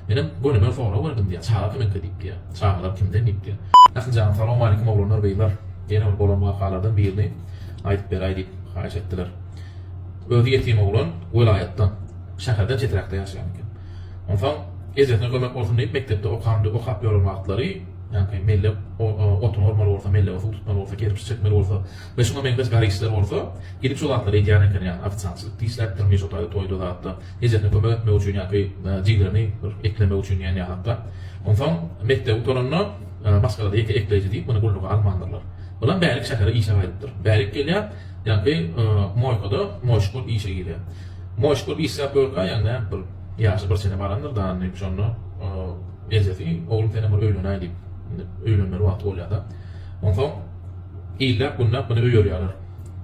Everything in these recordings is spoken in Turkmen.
Menem gönümel sorag berdim diýýär. Çaga kimiňki diýip diýýär. Çagalar kimden diýip diýýär. Ählijaň salowmalikim oglanlar gyzlar. Ýene bir bolan wakalardan birini aýdyp beräý diýip haýyş etdiler. Özi ýetim oglan welaýatdan, şäherden çeträkde ýaşaýan eken. Onsoň ejesine kömek bolsun diýip mekdepde okan okap ýören wagtlary ýaňky mellek otuny ormaly bolsa, mellege suw tutmaly bolsa, kerpiç çekmeli bolsa we şuňa meňzeş gar işler bolsa, gidip şo zatlary edýän eken, ýagny ofisiantçylykda işläpdirmi şo taýda toýda zatda. Ejesine kömek etmek üçin ýa-ki jigilerini bir eklemek üçin diýen ýaly-da. Onsoň mekdebi gutaranda maşgalada ýeke ekleýji diýip muny gulluga almandyrlar. Bulam bärik şähere işe gaýdypdyr. Bärik gelýär, ýaňky moýkada moýşik bolup işe girýär. Moýşik bolup işläp ýörkä, ýagny näme bir ýaşy bir çene barandyr da indi şonda ejesi oglum senem bir öýlenäý diýip, indi öýlenmeli wagty bolýar-da. Onsoň illäp-günläp muny öýerýärler.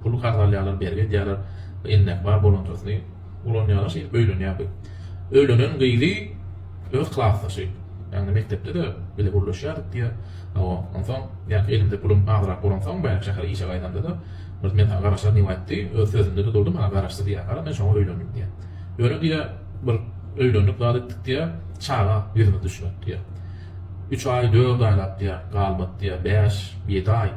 Pul karz alýarlar, bergi edýärler. Elindäki bar bolanjasyny ulanýarlar, şeýdip öýlenýär bu. Öýlenen gyzy öz klasdaşy. Ýagny mekdepde-de bile gürleşýärdik diýýär. Hawa, onsoň ýa-da elimde pulum azrak bolansoň, bärik şähere işe gaýdamda-da, bir men saňa garaşaryn diýip aýtdy. Öz sözünde-de durdy, maňa garaşdy diýýär. Gara, men şoňa öýlendim diýýär. Ýöne diýýär, bir öýlendik zat etdik diýýär, çaga ýüzümiz düşmedi diýýär. Üç aý, dört aýlap diýýär, galmady diýýär, bäş, ýedi aý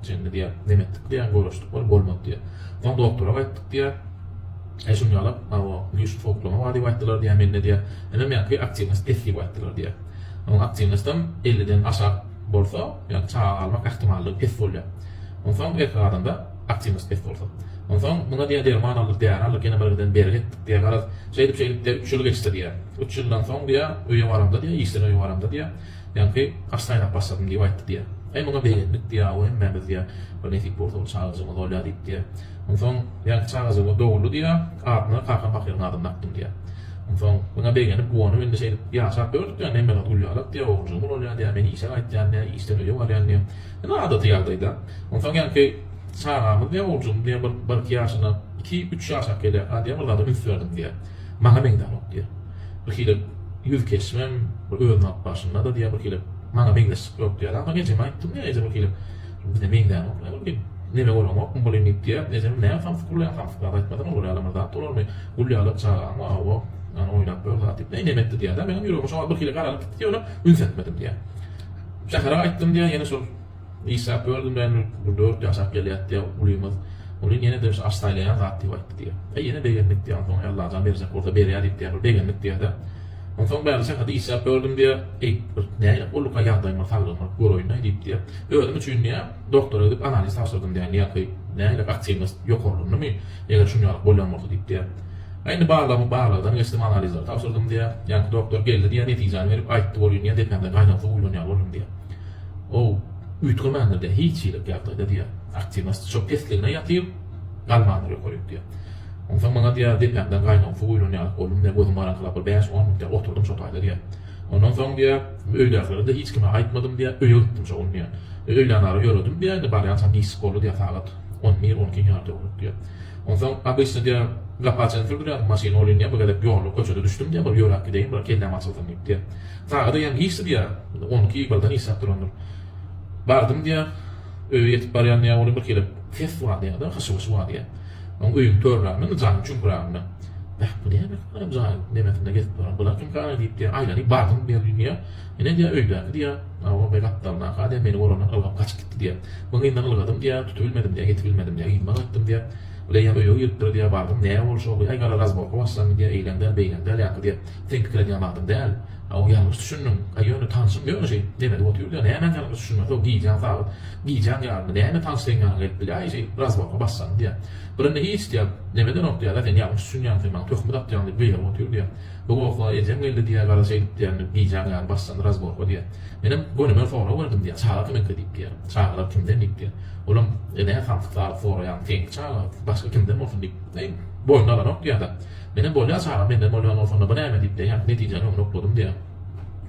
çenli diýýär, neme etdik diýýär, görüşdik, bolmady diýýär. Soň doktora gaýtdyk diýýär. Äý şuny ýalap, hawa, güýçli sowuklama bar diýip aýtdylar diýýär, mende diýýär. Hemem ýaňky aktiwnost pes diýip aýtdylar diýýär. Onuň aktiwnostam elliden aşak bolsa, ýagny çaga galmak ähtimallygy pes bolýar. Onsoň erkek adamda aktiwnost pes bolsa. Onsoň muňa diýýär derman aldyk, däri aldyk, ýene bir giden bergi etdik diýýär. Garaz, şeýdip şeýdip diýýär, üç ýyl geçdi diýýär. Üç ýyldan soň diýýär, öýe baramda diýýär, işden öýe baramda diýýär, ýaňky aş saýlap başladym diýip aýtdy diýýär. Äý muňa begendik diýýär, hawa hemmämiz diýýär, bir nesip bolsa bir çagajygymyz bolýar diýip diýýär. Onsoň ýaňky çagajygymyz doguldy diýýär, adyna kakam pahyryň adyny dakdym diýýär. Onsoň muňa begenip, guwanyp indi şeýdip ýaşap ýördük diýýär, hemme zat gül ýalak diýýär, ogluljygym ulalýar diýýär, men işe gaýtýan diýýär, işden öýe barýan diýýär. Indi adaty ýagdaýda. Onsoň ýaňky çagamyz diýýär, ogluljygym diýýär, bir birki ýaşyna, iki, üç ýaşap gelýärkä diýýär, bir zada üns berdim diýýär. Maňa meňzänok diýýär. Bir hili ýüz keşbem, bir özüni alyp barşynda-da diýýär, bir hili maňa meňzeşlik ýok diýýär. Onsoň ejeme aýtdym diýýär, eje bir hili bize meňzänok diýýär. Bir hili neme bolanokmy buly diýip diýýär. Ejem näme samsyk bolýaň, samsyk zat aýtmasana, olar ýalam bir zat bolarmy? Gül ýaly çagaň bar, hawa, ýani oýnap ýör zat diýip, neme etdi diýýär-de. Meňem ýüregim şo wagt bir hili garalyp gitdi, ýöne üns etmedim diýýär. Şähere gaýtdym diýýär, ýene şol Işläp gördüm men bir dört ýaşap gelýät diýýär ulymyz. Uly ýene-de şu aş saýlaýan zat diýip aýtdy diýýär. Eý ýene begendik diýýär onsoň Allajan berjek bolsa berýär diýip diýýär bir begendik diýýär-de. Onsoň bärde şäherde işläp gördüm diýýär. Eý bir nähili bolduka ýagdaýym bir saglygym bir göreýin-aý diýip diýýär. Özüm üçin diýýär doktora gidip analiz tabşyrdym diýýär. Ýaňky nähili aktiwnost ýokarlandymy eger şuny ýaly bolýan bolsa diýip diýýär. Aý indi barlagymy barlagdan geçdim analizleri tabşyrdym diýýär. Ýaňky doktor geldi diýýär netijäni berip aýtdy welin diýýär depämden gaýnag suw guýlan ýaly boldum diýýär. O üýtgemändir diýýär, hiç hili ýagdaýda diýýär. Aktiwnost şo pesligine ýatyr, galmandyr ýokaryk diýýär. Onsoň maňa diýýär, depämden gaýnag suw guýlan ýaly boldum diýýär, gözüm garaňkylap bir bäş-on minut diýýär, oturdym şo taýda diýýär. Ondan soň diýýär, öýdäkilere-de hiç kime aýtmadym diýýär, öýe gitdim şo gün diýýär. Öýlän ara ýöredim diýýär, indi barýançam giçlik boldy diýýär, sagat on bir, on iki ýaly töwerek diýýär. Onsoň obyçny diýýär, gapa çenli sürdürýärdim maşyny welin diýýär, bir gezek ýolda köçede düşdüm diýýär, bir ýöräp gideýin, bir kelläm açylsyn diýip diýýär. Sagada ýaňy giçdi diýýär. 12 birden işläp durandyr. Bardym diýýär. Öýe ýetip barýan diýýär, ony bir hili ses bar diýýär-de, hyşy-wyşy bar diýýär. Oň öýüň törräginde, jaýyň çüňküräginde. Bäh, bu näme ekeni, jaýyň nemesinde gezip duran bular kimkä diýip diýýär, aýlanyp bardym diýýär diýýär. Ine diýýär, öýdäki diýýär, hawa, bir gapdalynaka diýýär, meni görenden ylgap gaçyp gitdi diýýär. Muň yzyndan ylgadym diýýär, tutubilmedim diýýär, ýetibilmedim diýýär, yzyma gaýtdym diýýär. Bul eýýäm öýe giripdir diýýär, bardym, näme bolşy, aý gara razborka başlandy diýýär, eýleň däl, beýleň däl ýaňky diýýär. Seň pikir edýän zadyň däl. A o ýalňyş düşündiň. A ýöne tanşym ýöne şeýdip demedip otyr-da, nämäni ýalňyş düşünmesi o gijäň sagat, gijäň ýarynda näme tanyş seň ýanyňa gelip bilýär, aý şeýdip razborka başlandy diýýär. Birinde hiç diýýär, nemedenok diýýär-de, sen ýalňyş düşünýäň, sen maňa töhmet atýaň diýip gygyryp otyr diýýär. Bu bolsa ejem geldi diýýär, garaz şeýdip diýýär, indi gijäň ýary başlandy razborka diýýär. Menem gönümel sorag berdim diýýär, çaga kimiňki diýip diýýär. Çagalar kimden diýip diýýär. Olam, e nä samsyk zady soraýaň, seňki çaga, başga kimden bolsun diýip, eý, boýnuna alanok diýýär-de. Menem bolýar çagam menden bolýan bolsa onda bu näme diýip diýýär, ýaňky netijäni öňüne okladym diýýär.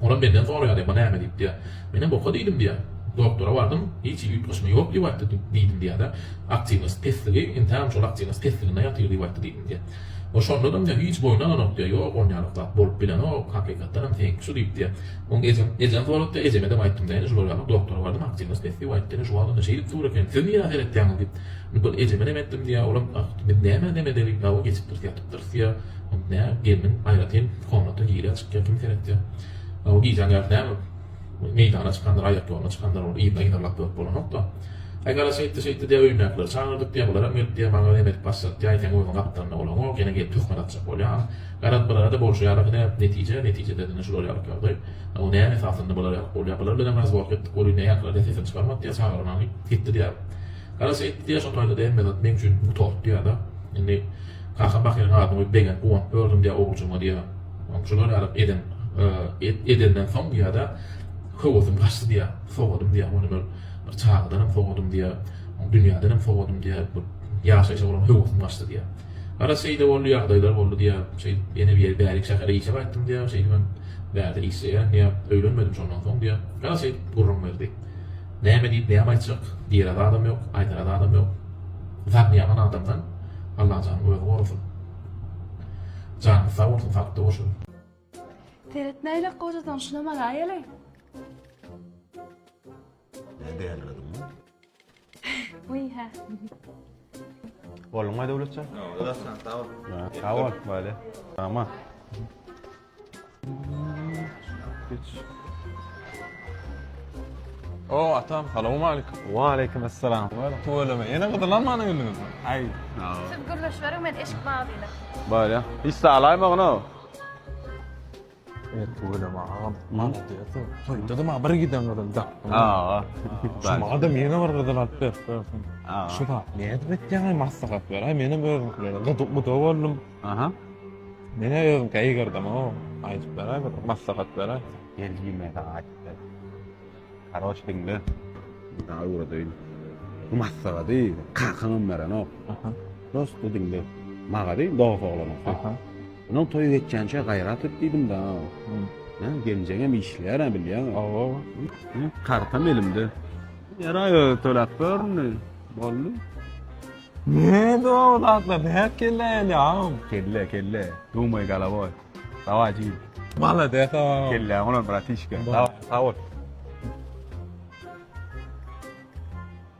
Olam menden soraýar diýýär, bu näme diýip diýýär. Menem oka diýdim diýýär. Doktora bardym, hiç hili üýtgeşme ýok diýip aýtdy diýdim diýýär-de. Aktiwnost pesligi, entägem şol aktiwnost pesliginde ýatyr diýip aýtdy diýdim diýýär. O şondadam diýýär, hiç boýun alanok diýýär, ýok onýalyk zat bolup bilenok, hakykatdanam seňki şu diýip diýýär. Oň ejem, ejem sorady diýýär, ejemedem aýtdym diýýär, şular ýaly doktora bardym, aktiwnost pes diýip aýtdy, ine şu wagt onda şeýdip dur eken, siz nirä seretýäňiz diýip. Indi bir ejeme neme etdim diýýär, olam ah, biz nämä neme edeli, hawa geçipdiris, ýatypdyrys diýýär. Onda nä, gelniň aýratyn komnata girýär, çykýar, kim seretýär. Hawa gijäň ýarysy näme, Meýdana çykandyr, aýak ýoluna çykandyr, ony yzyna yzarlap görüp bolanok-da. Aý gara şeýtdi, şeýtdi diýýär, öýündäkileri çagyrdyk diýýär, bularam gelip diýýär, maňa neme edip başlady diýýär, aý seň özüň gapdalynda bolaňok, ýene gelip töhmet atjak bolýaň. Garaz bulara-da bolşy ýaly ine netije, netijede ine şular ýalyk ýagdaý. O näme esasynda bular ýalyk bolýar, bular bilenem razbor etdik welin nähaklarda sesini çykarmady diýýär, çagyrmany gitdi diýýär. Garaz şeýtdi diýýär, şo taýda-da hemme zat meň üçin gutardy diýýär-de. Indi kakam pahyryň adyny goýup begenip guwanyp ýördüm diýýär oguljygyma diýýär. Şular ýaly eden edenden soň diýýär-de, höwesim gaçdy diýýär, sowadym diýýär, ony bir bir çagadanam sowadym diýýär, dünýädenem sowadym diýýär, bir ýaşaýşa bolan höwesim gaçdy diýýär. Garaz şeýle boldy, ýagdaýlar boldy diýýär, şeýdip ýene bir ýere bärik şähere işe gaýtdym diýýär, şeýdibem bärde işleýän diýýär, öýlenmedim şondan soň diýýär. Garaz şeýdip gürrüň berdi. Näme diýip näme aýtjak, diýere zadam ýok, aýdara zadam ýok. Zanny ýaman adamdan Allajanyň özi gorasyn. Janyňyz sag bolsun saglykda bolşuň. Seret nähili gojadan şunam alaýaly. Ne dälirediňmi? Wiý hä. Bolduňmy Döwletjan? Ýok, sag bol. Sag bol, bolýa. Tamam. Geç. O atam, salowmalikim. Waleýkim essalam. Tüweleme, ýene gyzylanmanyň geldiňizmi? Aý. Siz gürleşiberiň men eşik baglyna. Bolýa. Hiç alaýmagyna. E, tüweleme agam. Malades. Toýda-da maňa bir giden gyzyl dakdyň. Aa. Şu maňa-da ýene bir gyzyl alyp berip bersin. Şu zat nädip etýäň-aý maslahat ber-aý, menem özüňkilere gydyk guda boldum. Aha. Men-ä özümkä eýgerdem-ow. Aýdyp beräý bir, maslahat beräý. Gel jigim men saňa aýdyp bereýin. Karoç diňle. Men saňa öwredeýin. Bu maslahady kakaňam berenok. Aha. Prosto diňle. Maňa diý, dost oglanyň. Aha. Onuň toýy geçýänçä gaýrat et diýdim-dä. Hä, gelinjeňem işleýär-ä bilýäň. Hawa. Kartam elimde. Ýaraý özi töläp berindi. Boldy. Näde o zatlar nädip kellä gelýär agam? Kelle, kelle. Dumay galawoý. Daway jigim. Malades agam. Kelläň bolan bratişka. Daway, sag bol.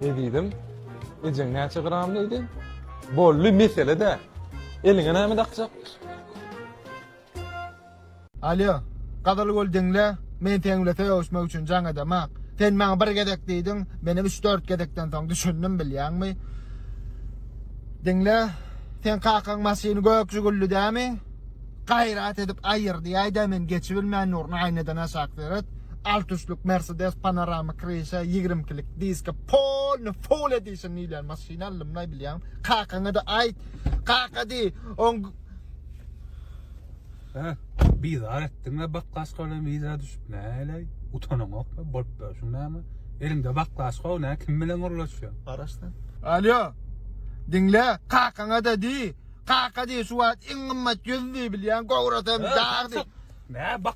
Ezizim, ejeň näçe gram diýdi? Boldy, mesele däl. Eliňe näme dakjak? Alýo, Gyzylgül diňle, men seň bilen sögüşmek üçin jaň edemak. Sen maňa bir gezek diýdiň, menem üç-dört gezekden soň düşündim bilýäňmi? Diňle, seň kakaň maşyny gök jigulli dämi? Gaýrat edip aýyr diýäýdä men geçibilmän durun aýnadan aşak seret. Alty üçlük Mercedes panorama kryşa ýigrimkilik diska polny full edition diýilýän maşyn aldym-laý bilýäňmi? Kakaňa-da aýt. Kaka diý, oň Hä, bizar etdiň-le baklaşka bilen wideo düşüp näleý? Utanaňokmy? Bolup ýörşüň näme? Eliňde baklaşka nä kim bilen gürleşýäň? Garaş sen. Alýo. Diňle, kakaňa-da diý. Kaka diý, şu wagt iň gymmat ýüz diý, bilýäň, göwresem dag diý. Nä bak.